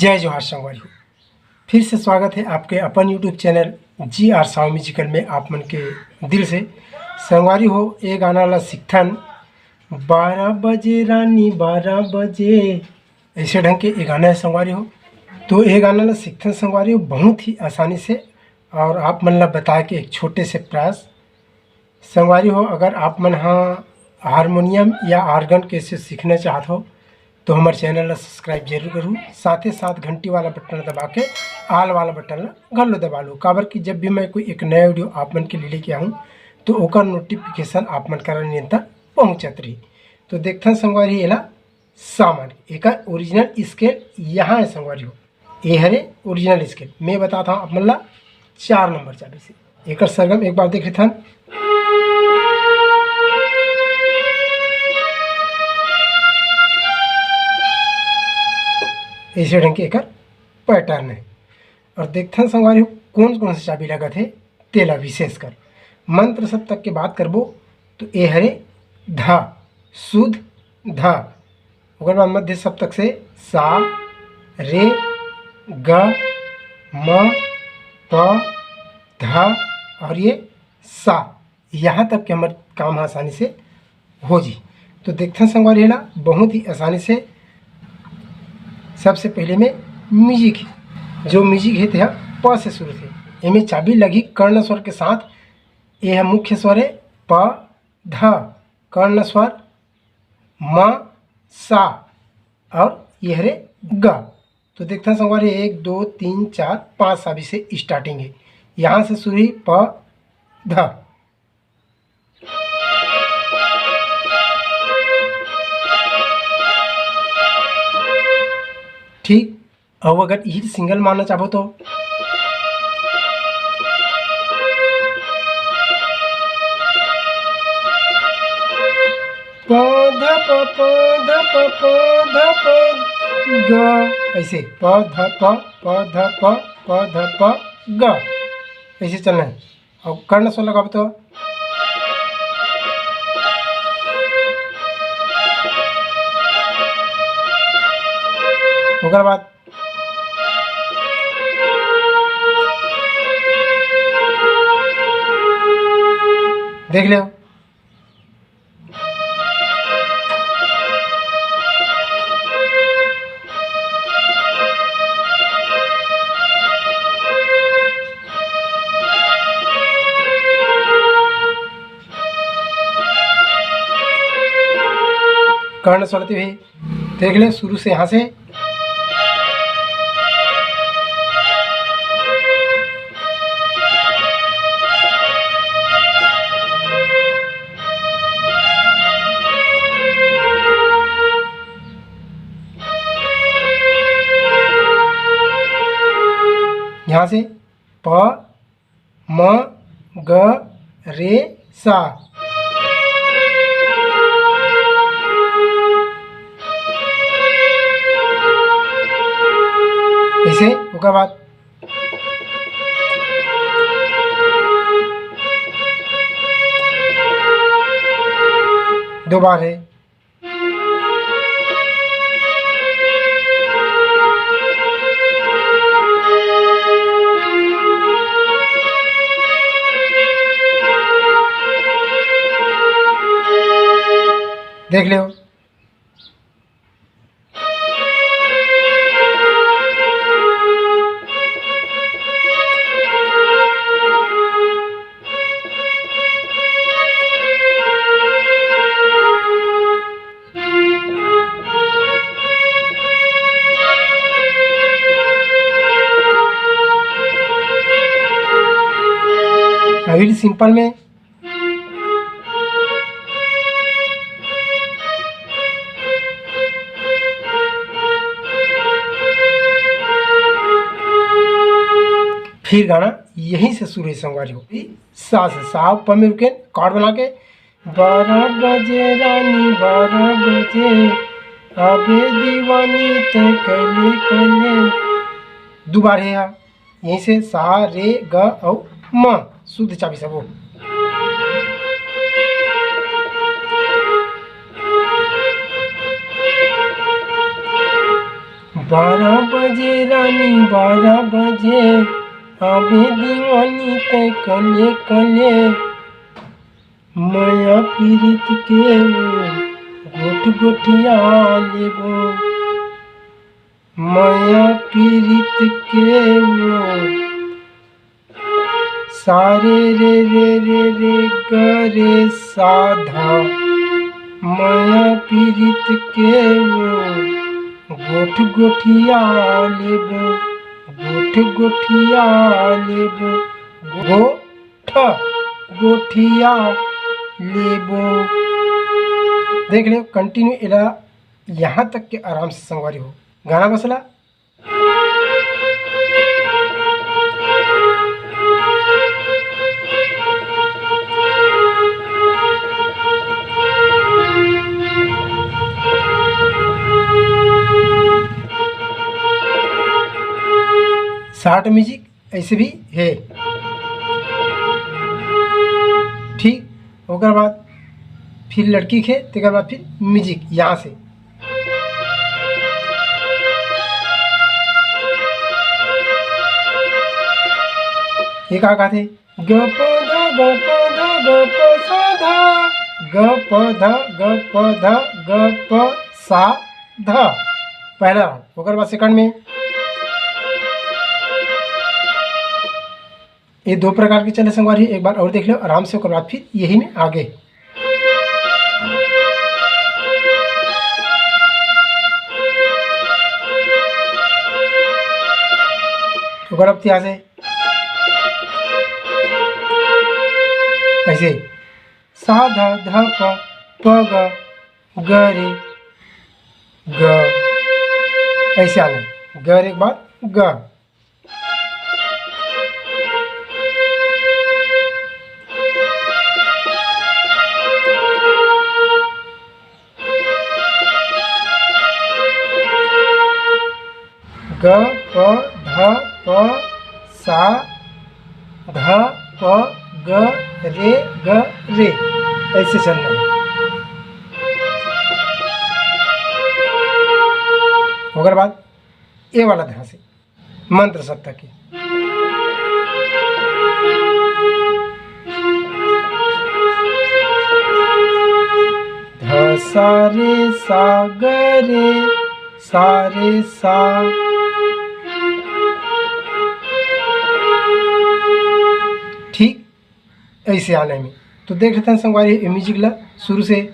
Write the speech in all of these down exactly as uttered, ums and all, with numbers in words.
जय जोहार संगवारी हो, फिर से स्वागत है आपके अपन YouTube चैनल जी आर साव म्यूजिकल में। आप मन के दिल से संगवारी हो, ये गाना ला सीखथन बारह बजे रानी बारह बजे, ऐसे ढंग के ये गाना है संगवारी हो। तो ये गाना ला सीखथन संगवारी हो बहुत ही आसानी से, और आप मन ला बता के एक छोटे से प्रयास संगवारी हो, अगर आप मन ह हारमोनियम या ऑर्गन कैसे सीखना चाहत हो, तो हमर चैनल ला सब्सक्राइब जरूर करू, साथे साथ घंटी वाला बटन दबा के आल वाला बटन ला घलो दबा लो, काबर कि जब भी मैं कोई एक नया वीडियो आप मन के लिए लेके आऊँ, तो ओकर नोटिफिकेशन आप मन करा निरंतर पहुँचत रही। तो देखथन संगवारी, एला सामान एकर ओरिजिनल स्केल यहाँ है संगवारी हो। ये हरे ओरिजिनल स्केल। मैं बताता हूँ आप मन ला चार नंबर चाबी से। एकर सरगम एक बार देख लेथन। ऐसे ढंग के एकर पैटर्न है। और देखथन संगवारी हो, कौन कौन से चाबी लगत है, तेला विशेष कर। मंत्र सप्तक के बात करबो, तो ए हरे ध, शुद्ध ध। ओकर बाद मध्य सप्तक से सा, रे, ग, म, प, ध और ये सा। यहाँ तक के हमर काम ह आसानी से हो जी। तो देखथन संगवारी, एला बहुत ही आसानी से। सबसे पहले में म्यूजिक, जो म्यूजिक है, तेहा प से शुरू थे। एमे चाबी लगही कर्ण स्वर के साथ। ये है मुख्य स्वर है प, ध, कर्ण स्वर, म, सा, और ये हरे ग। तो देखथन संगवारी, एक, दो, तीन, चार, पाँच चाबी से स्टार्टिंग है। यहाँ से शुरू ही प, ध। ठीक, अब अगर यही सिंगल मानना चाहो तो प ध प, प ध प, प ध प, ग, ऐसे प ध प, प ध प, प ध प, ग, ऐसे चलना है। और कर्ण स्वर लगाओ तो ओकर बाद देख लो। कर्ण स्वर भी देख ले, शुरू से यहाँ से। यहाँ से प, म, ग, रे, सा। ऐसे ओकर बाद दो बार है। देख लो। अभी सिंपल में फिर गाना यहीं से शुरू है संगवारी हो। सा से, सा प में रुके, कॉर्ड बना के, बारह बजे रानी बारह बजे, आबे दीवानी ते कले कले। दो बार है यहाँ। यहीं से सा, रे, ग और म, शुद्ध चाबी सब हो। बारह बजे रानी, बारह बजे, आबे दीवानी तै कले कले। मया पीरित के वो गोठ गोठिया लेबो। मया पीरित के वो सारे रे रे रे रे ग रे साधा। मया पीरित के वो गोठ गोठिया लेबो, गोठ गोठिया लेबो, गोठ गोठिया लेबो। देख ले, कंटिन्यू एला यहाँ तक के आराम से संगवारी हो। गाना बसला। शार्ट म्यूजिक ऐसे भी है। ठीक, ओकर बाद फिर लड़की के, तेकर बाद फिर म्यूजिक यहाँ से। ये का कहते? ग प ध ग प ध ग प सा धा, ग प ध ग प ध ग प सा धा। पहला राउंड। ओकर बाद सेकंड में ये दो प्रकार के चले संगवारी, एक बार और देख लो आराम से, ओकर बाद फिर यही में आगे। ओकर बाद यहाँ से ऐसे सा ध ध प प ग ग रे ग, ऐसे आने ग रे के बाद ग। ग प ध प सा ध प ग रे ग रे, ऐसे चलना है। ओकर बाद ये वाला ध्यान से मंत्र सप्तक के। ध सा रे सा ग रे सा रे सा। ठीक ऐसे आने में। तो देख लेते हैं संगवारी म्यूजिक ला शुरू से।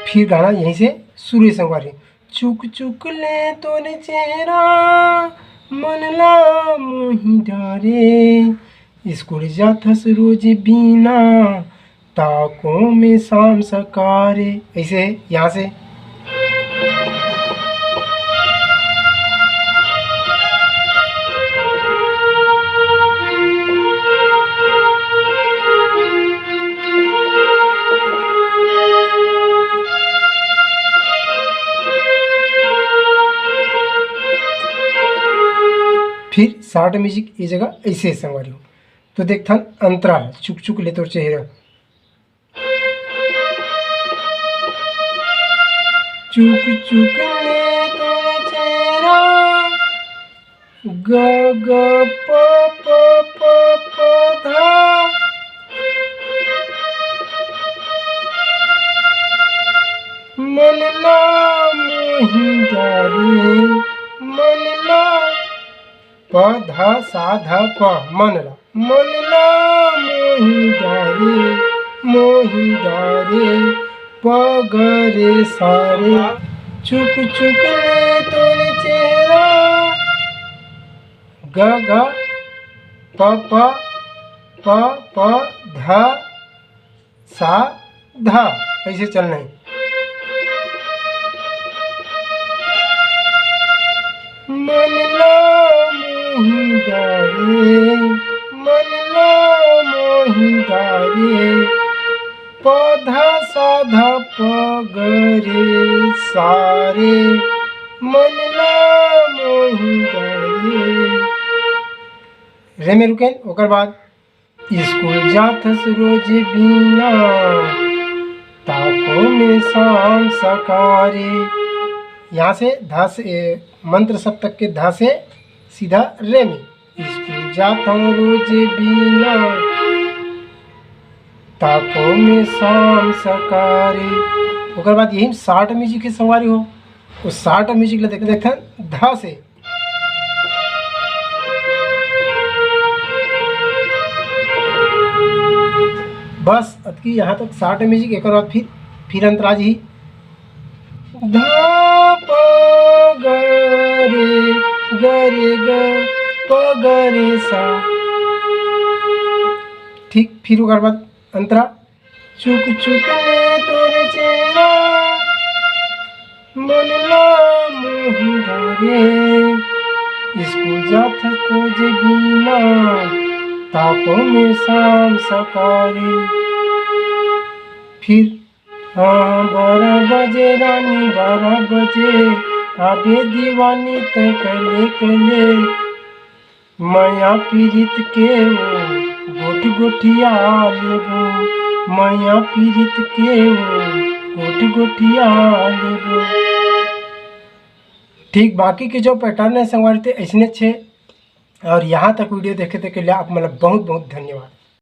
फिर गाना यहीं से शुरू है संगवारी। चुक चुक ले तोर चेहरा, मन ला मोही डारे। स्कूल जाथस रोज बिना, ताको में शाम सकारे। ऐसे यहाँ से। फिर शार्ट म्यूजिक ये जगह ऐसे संगवारी हो। तो देखथन अंतरा, चुक चुक ले तोर चेहरा। चुक चुक ले तोर चेहरा, ग ग प प प प धा। मन ला मोही डारे, मन ला प ध सा ध प, मन ला, मन ला मोही डारे, मोही डारे, प ग रे सा रे। चुक चुक ले तोर चेहरा, ग ग प प प प ध सा धा, ऐसे चलना है। मन ला मोहि डारे, मन ला मोहि डारे, पधा साधा पगरे सारे, मन ला मोहि डारे। रे में रुकेन, ओकर बाद स्कूल जाथस रोज बीना, ताको में शाम सकारे। यहाँ से धा से, ए, मंत्र सप्तक के धा से सीधा रे में। स्कूल जाथस रोज बीना, ताको में शाम सकारे। ओकर बाद यही साठ म्यूजिक के संगवारी हो, उस साठ म्यूजिक ला देख, देखथन धा से। बस अतकी यहाँ तक साठ म्यूजिक। एक बार फिर, फिर अंतरा जी। धा प ग रे, ग रे ग, प ग रे सा। ठीक, फिर ओकर बाद अंतरा। चुक चुक ले तोर चेहरा, मन ला मोहि डारे। स्कूल जाथस रोज बीना, ताको में शाम सकारे। फिर हाँ, बारह बजे रानी, बारह बजे, आबे दीवानी त कले कले। मया पीरित के ओ गोठ गोठिया लेबो, मया पीरित के ओ गोठ गोठिया लेबो। ठीक, बाकी के जो पैटर्न है संगवारी, ते ऐसने छे। और यहाँ तक वीडियो देखे ते के लिए आप मन ला बहुत बहुत धन्यवाद।